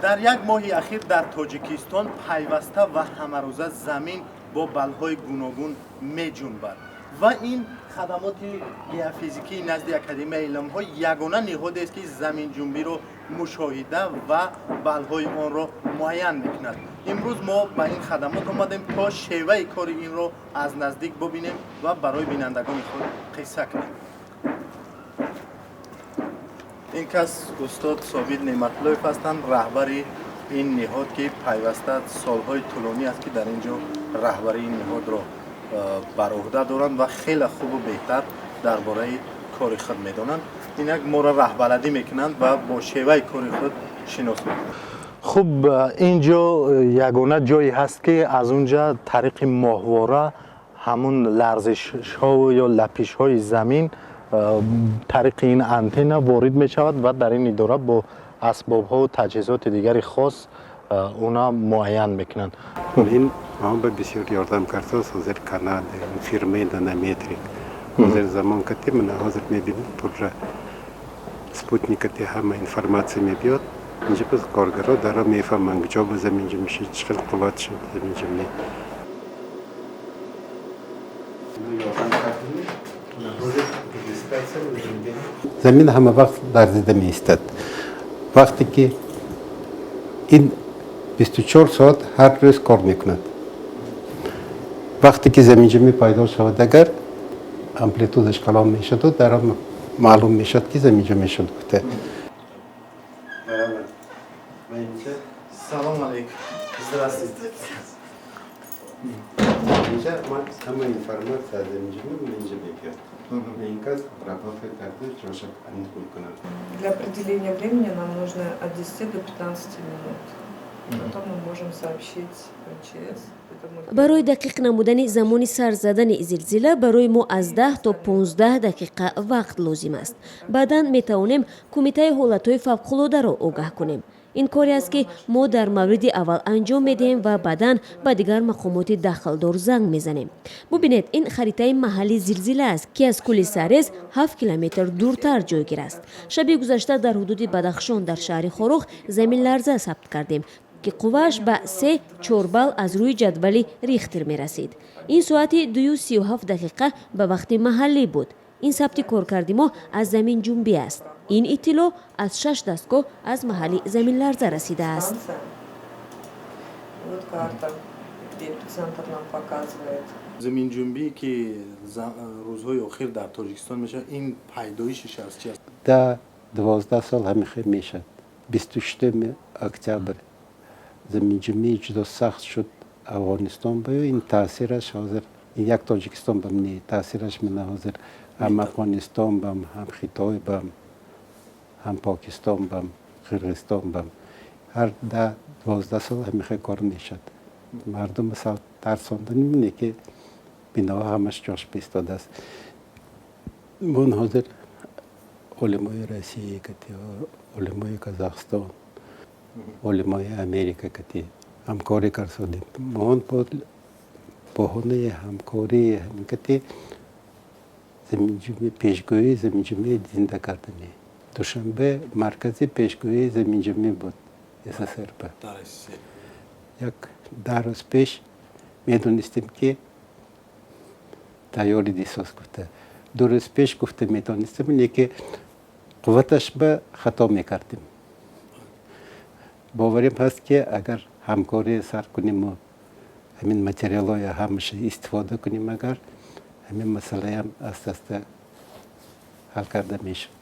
Дар як моҳи ахир дар Тоҷикистон пайваста ва ҳамарӯза замин бо балҳои гуногун меҷунбад ва ин хадамоти геофизикии назди Академияи илмҳо ягона ниҳодест, ки заминҷунбиро мушоҳида ва балҳои онро муайян мекунад. Имрӯз мо ба ин хадамот омадем, то шеваи кори инро аз наздик бубинем ва барои бинандагони худ қисса кунем. Ин кас устод Собит Неъматуллоев ҳастанд, раҳбари ин ниҳод, ки пайваста солҳои тӯлонӣ аст, ки дар ин ҷо раҳбарии ин ниҳодро бар уҳда доранд ва хеле хубу беҳтар дар бораи кори худ медонанд. Инак моро раҳбаладӣ мекунанд ва бо шеваи кори худ шинос мекунанд. Хуб, ин ҷо ягона ҷое ҳаст, ки аз он ҷа тариқи моҳвора ҳамун ларзишҳо ё лапишҳои замин тариқи ин антенна ворид мешавад ва дар ин идора бо асбобҳову таҷҳизоти дигари хос уна муайян мекунанд. Ин ба бисёр ёрдам кардааст. Ҳозир Канада фирмаи Нанометрик ҳозир замон кати мана ҳозир мебинем, пурра спутник кати ҳама информация мебиёд. Инҷа боз коргаро даро мефаҳманд, ҷо ба заминҷа мешид, чӣ хел қувват шуд заминҷа. Ёрдам кардем. Замин ҳама вақт ларзида меистад. Вақте ки ин 24 соат ҳар рӯз кор мекунад, вақте ки заминҷунбӣ пайдо шавад, агар амплитудаш калон мешаду дар маълум мешавад, ки заминҷунбӣ шуд гуфта. Салом алейкум, здравствуйте. Инҷа ҳама информация аз заминҷунбӣ инҷа мебиёд. Ин кас работа карда, ҷоша аниқ мекунад. Для определения времени нам нужно от 10 до 15 минут. Потом мы можем сообщить МЧС. Барои дақиқ намудани замони сар задани зилзила барои мо аз 10 то 15 дақиқа вақт лозим аст. Баъдан метавонем Кумитаи ҳолатҳои фавқулодаро огаҳ кунем. Ин коре аст, ки мо дар мавриди аввал анҷом медиҳем ва баъдан ба дигар мақомоти дахлдор занг мезанем. Бубинед, ин харитаи маҳалли зилзила аст, ки аз кӯли Сарез 7 километр дуртар ҷойгир аст. Шаби гузашта дар ҳудуди Бадахшон, дар шаҳри Хоруғ, заминларза сабт кардем, ки қуввааш ба 3,4 балл аз рӯи ҷадвали Рихтер мерасид. Ин соати 2:37 ба вақти маҳаллӣ буд. Ин сабти коркарди мо аз заминҷунбӣ аст. Ин иттилоъ аз шаш дастгоҳ аз маҳалли заминларза расидааст. Вот карта, где эпицентр нам показывает. Заминҷунбӣ, ки рӯзҳои охир дар Тоҷикистон мешавад, ин пайдоишиш аз чи аст? 10-12 сол ҳамин хел мешавад. 26 октябр заминҷунбии ҷудо сахт шуд Афғонистон ба ин таъсираш ҳозир як Тоҷикистон бам не, таъсираш мана ҳозир ҳам Афғонистон бам, ҳам Хитой бам, ҳам Покистон бам, Қирғизистон бам. Ҳар 10-12 сол ҳамин хел кор мешавад. Мардум мисал тарсонданим не, ки биноҳо ҳамаш ҷош бистодааст. Мон ҳозир олимои Россия кати, олимои Казахстон, олимои Америка кати ҳамкорӣ карсодем. Мон баҳонаи ҳамкории ҳамин кати пешгӯии заминҷунбии зинда кардани. Душанбе маркази пешгӯии заминҷунбӣ буд СССР. Як 10 рӯз пеш медонистем, ки тайёри дисоз гуфта. 2 рӯз пеш гуфта медонистем, леки қувваташ ба хато мекардем. Боварим ҳаст, ки агар ҳамкорӣ сар куниму ҳамин материалҳоя ҳамаша истифода кунем, агар ҳамин масъалаям аста аста ҳал карда мешуд.